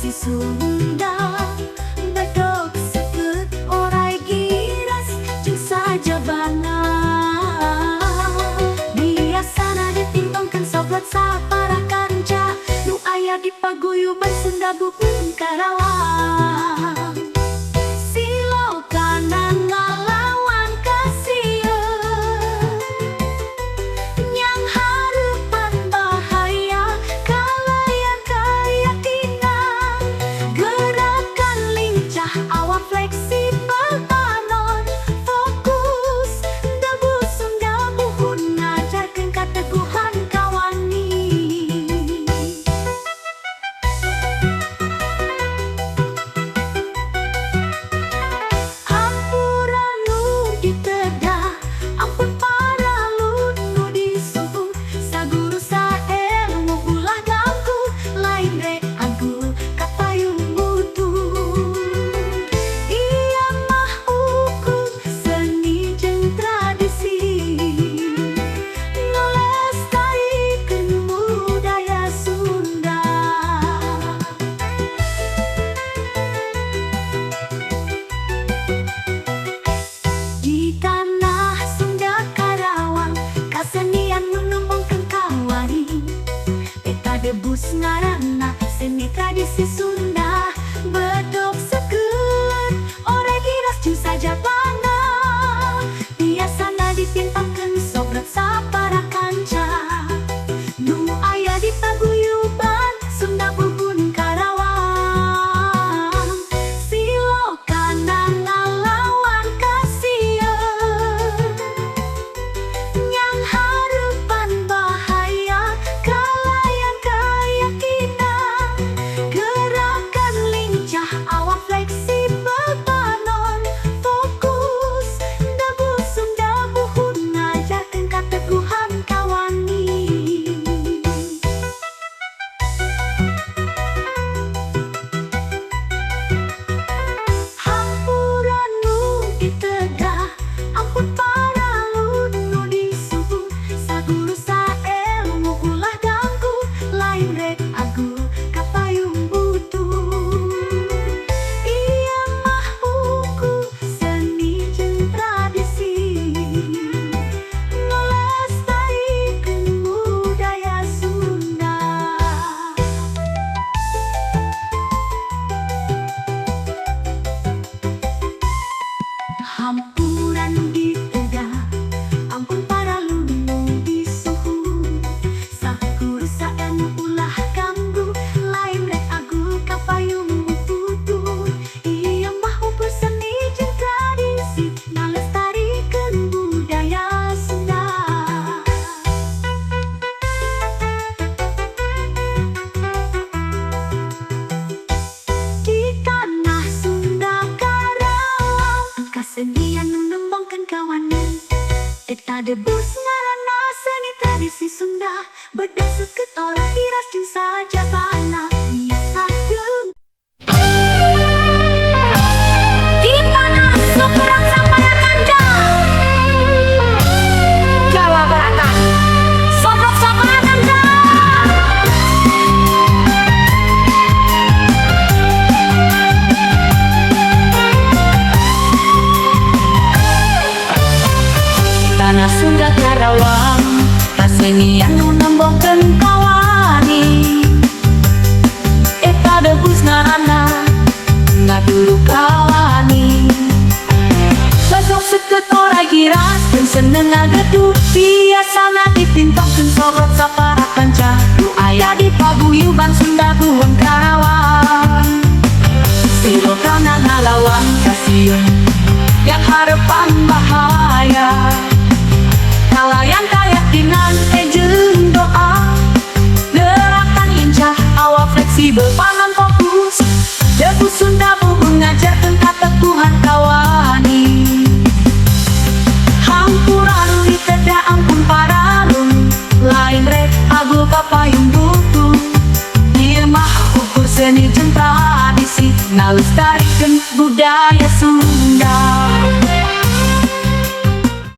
Tradisi Sunda. Bedog seukeut, orai giras jeung sajabana. Biasana ditintongkeun soblot sapara kanca nu aya di paguyuban Sunda Buhun Karawang. Silokana ngalawan kasieun, nyanghareupan bahaya kalayan kayakinan. Gerakan lincah, awak fleksibel, panon fokus. Debus Sunda buhun ngajarkeun kateguhan kawani. Hampura nu diteda, ampun paralun nu disuhun. Saguru saelmu ulah ganggu, lain rek agul kapayung butuh. Ieu mah ukur seni jeung tradisi, ngalestarikeun budaya Sunda. Di tanah Sunda Karawang, kasenian nu nembongkeun kawani. Eta debus ngaranna, seni tradisi Sunda. Bedog seukeut, orai giras jeung sajabana. Biasana dipintangkeun sobrot sapara kanca nu aya di paguyuban Sunda Buhun Karawang. Silokana ngalawan kasieun, nyanghareupan bahaya kalayan kayakinan. Gerakan lincah, awak fleksibel, panon fokus. Debus Sunda buhun ngajarkeun kateguhan kawani. Hampura nu diteda, ampun paralun nu disuhun. Saguru saelmu ulah ganggu, lain rek agul kapayung butuh. Ieu mah ukur seni jeung tradisi, ngalestarikeun budaya Sunda. Hampura nu diteda, ampun paralun nu disuhun. Saguru saelmu ulah ganggu, lain rek agul kapayung butuh. Ieu mah ukur seni jeung tradisi, ngalestarikeun budaya Sunda. Di tanah Sunda Karawang, kasenian nu nembongkeun kawani. Eta debus ngaranna, seni tradisi Sunda. Bedog seukeut, orai giras jeung sajabana. Biasa di tanah Sokerang sapara kanca Jawa Baratan. Sobrok sapara kanca. Tanah Sunda Karawang, kasenian nu nembongkeun kawani. Eta debus ngaranna, ngadulu kawani. Bedog seukeut, orai giras jeung seneng ngageduh. Biasana ditintongkeun sobrot sapara kanca nu aya di paguyuban Sunda Buhun Karawang. Silokana ngalawan kasieun, nyanghareupan bahaya kalayan kayakinan jeung doa. Gerakan lincah, awak fleksibel, panon fokus. Debus Sunda buhun ngajarkeun kateguhan kawani. Hampura nu diteda, ampun paralun, lain rek agul kapayung butuh. Ieu mah ukur seni jeung tradisi, ngalestarikeun budaya Sunda.